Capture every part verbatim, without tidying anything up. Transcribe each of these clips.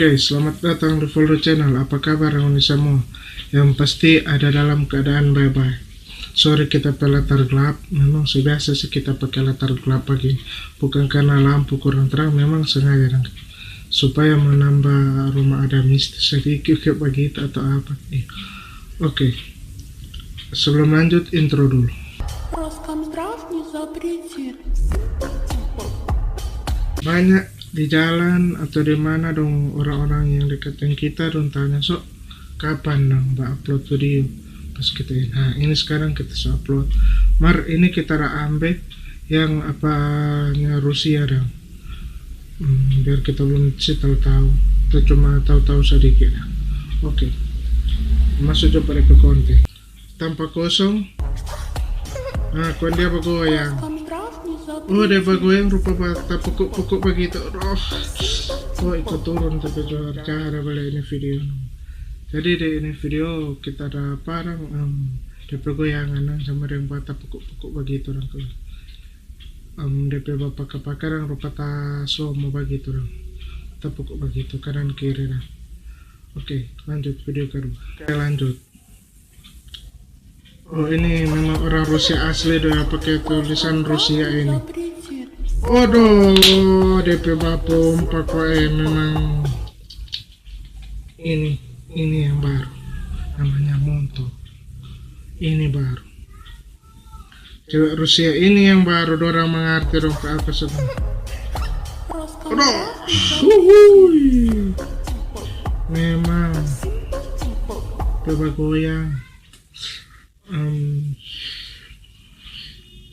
Oke, selamat datang di Foldo Channel. Apa kabar ngoni samua? Yang pasti ada dalam keadaan bae-bae. Sorry kita pe latar gelap, memang so biasa sih kita pake latar gelap bagini. Bukan karna lampu kurang trang, memang sengaja dang, supaya menambah rumah ada mistis sedikit kaya bagitu atau apa. Iya. Oke, sebelum lanjut, intro dulu. Роскомздрав не запретит. Banyak di jalan atau di mana dong orang-orang yang dekat deng kita dong tanya, "So, kapan dong ba upload video?" Pas kita ini, nah, ini sekarang kita so upload. Mar, ini kita da ambe yang apanya Rusia dong. Hmm, biar kita belum si tahu-tahu. Kita cuma tahu-tahu sedikit dong. Oke. Masuk coba depe konten. Tampa kosong. Nah, kong dia bagoyang. Oh, dia bagoyang rupa ba-, tapukuk-pukuk bagitu. Aduh. Oh, iko turun tapi jua cara bale ini video. Jadi di ini video kita ada parang, em, depe goyangan dang sama deng ba tapukuk-pukuk bagitu dang kalo. Em, depe bapaka-paka dang rupa ta slow mo bagitu dang. Tapukuk bagitu kanan kiri dang. Oke, lanjut video kedua. Oke, lanjut. Oh, ini memang orang Rusia asli do yang pake tulisan Rusia ini. Odoh, depe bapompa kong, eh, memang ini, ini yang baru. Namanya montor. Ini baru. Cewek Rusia ini yang baru dorang mangarti dong pe apa sebenarnya. Aduh, uhui. Memang pe bagoyang. Em,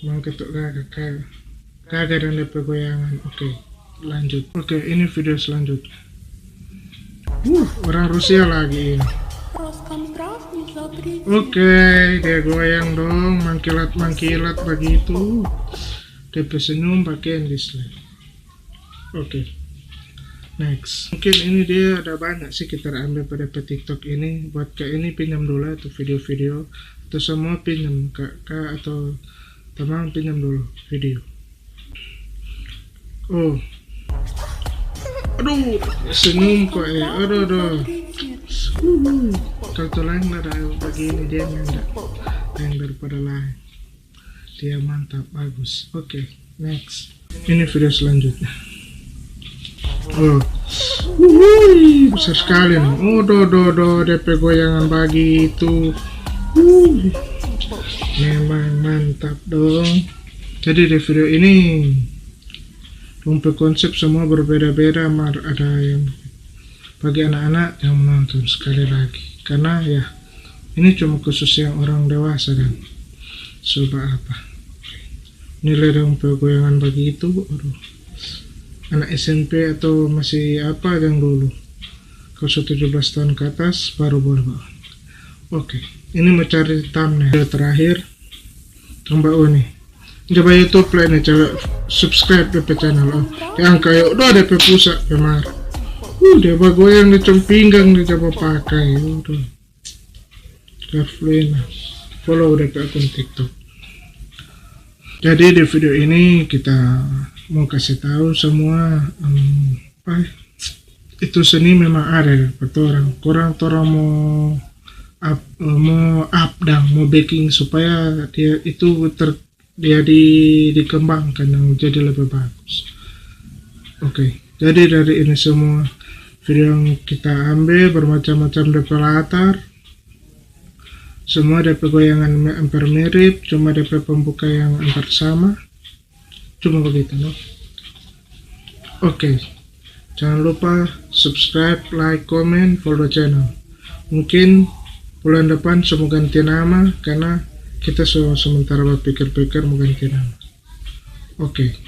mang ketok gaga, gaga, gaga deng depe goyangan. Oke, lanjut. Oke, ini video selanjutnya. Uh, orang Rusia lagi ini. Oke, dia goyang dong, mangkilat-mangkilat bagitu. Depe senyum bagian di slide. Oke. Next. Mungkin ini dia ada banyak sih kita ambil pada pe TikTok ini. Buat kak ini pinjam dulu itu video-video. Atau semua pinjam kak, kak atau teman pinjam dulu video. Oh. Aduh, senyum kok, eh. Aduh, aduh. Uhuh. Kalau tu lain ada begini dia yang enggak. Yang daripada lain. Dia mantap, bagus. Oke, next. Ini video selanjutnya. Oh. Uhuy, besar sekali nih. Oh, do, do, do, depe goyangan bagitu. Uhuy. Memang mantap dong. Jadi di video ini, dong pe konsep semua berbeda-beda, mar ada yang bagi anak-anak yang menonton sekali lagi. Karena ya, ini cuma khusus yang orang dewasa dan coba apa. Nilai dong pe goyangan bagitu, aduh. Anak S M P atau masih apa yang dulu. Kalau so tujuh belas tahun ke atas, baru boleh, Pak. Oke, ini mau cari thumbnail. Video terakhir, tambah unik. Coba YouTube play nih, coba subscribe depe channel, oh. Yang kayak udah depe pusat, pe mar. Uh, dia bagoyang di cong pinggang, dia coba pakai. Udah. Carefully, nah. Follow depe akun TikTok. Jadi di video ini kita mau kasih tahu semua, em, apa, itu seni memang ada di pa torang. Kurang torang mau up, mau up dang, mau beking supaya dia itu ter, dia di, dikembangkan dan jadi lebih bagus. Oke, jadi dari ini semua video yang kita ambil bermacam-macam depe latar, semua depe goyangan me-, hampir mirip, cuma depe pembuka yang hampir sama. Cuma begitu, no? Oke. Jangan lupa subscribe, like, komen, follow channel. Mungkin bulan depan so mo ganti nama karena kita so sementara bapikir-pikir mo ganti nama. Oke.